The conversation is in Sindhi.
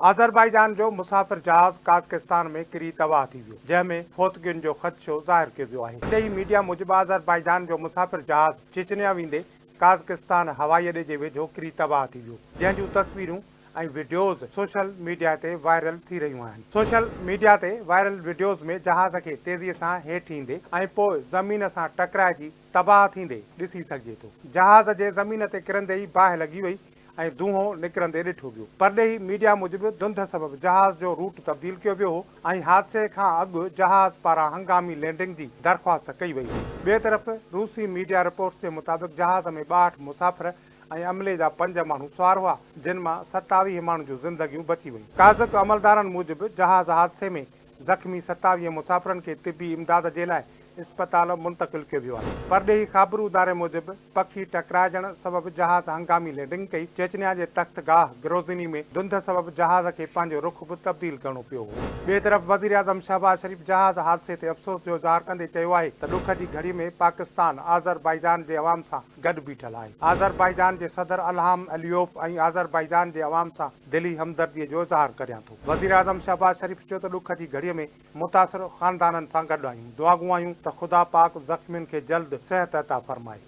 آذربائيجان جو مسافر جهاز قازقستان ۾ ڪري تباهه ٿي ويو، جنهن ۾ فوتگين جو خدشو ظاهر ڪيو ويو آهي. پرڏيهي ميڊيا موجب آذربائيجان جو مسافر جهاز چيچنيا ويندي قازقستان هوائي اڏي جي ويجهو ڪري تباهه ٿي ويو، جنهن جون تصويرون ۽ وڊيوز سوشل ميڊيا تي وائرل ٿي رهيون آهن. سوشل ميڊيا تي وائرل وڊيوز ۾ جهاز کي تيزي سان هيٺ ايندي ۽ پوء زمين سان ٽڪرائجي تباهه ٿيندي ڏسي سگهجي ٿو. جهاز جي زمين تي ڪرندي ئي باهه لڳي وئي ۽ دونهون نڪرندي ڏٺو ويو. پرڏيهي ميڊيا موجب ڌنڌ سبب جهاز جو روٽ تبديل ڪيو ويو هو ۽ حادثي کان اڳ جهاز پاران هنگامي لينڊنگ جي درخواست ڪئي وئي هئي. ٻئي طرف روسي ميڊيا رپورٽس جي مطابق جهاز ۾ 62 مسافر ۽ عملي جا پنج ماڻهو سوار هئا، جن مان 27 ماڻهن جون زندگيون بچي ويون. قازق عملدارن موجب جهاز حادثي ۾ زخمي 27 مسافرن کي طبي امداد جي لاء اسپتال منتقل ڪيو ويو آهي. پرڏيهي خابرو اداري موجب پکي ٽڪرائجڻ سبب جهاز هنگامي لينڊنگ ڪئي، چيچنيا جي تخت گاهه گروزني ۾ ڌنڌ سبب جهاز کي پنهنجو رخ به تبديل ڪرڻو پيو هو. ٻئي طرف وزيراعظم شهباز شريف جهاز حادثي تي افسوس جو اظهار ڪندي چيو آهي ته ڏک جي گهڙي ۾ پاڪستان آذربائيجان جي عوام سان گڏ بيٺل آهي. آذربائيجان جي صدر الهام عليوف ۽ آذربائيجان جي عوام سان دلي همدردي جو اظهار ڪريان ٿو. وزيراعظم شهباز شريف چيو ته ڏک جي گهڙي ۾ متاثر خاندانن سان گڏ آهيون، دعاگو آهيون ته خدا پاڪ زخمين کي جلد صحت عطا فرمائي.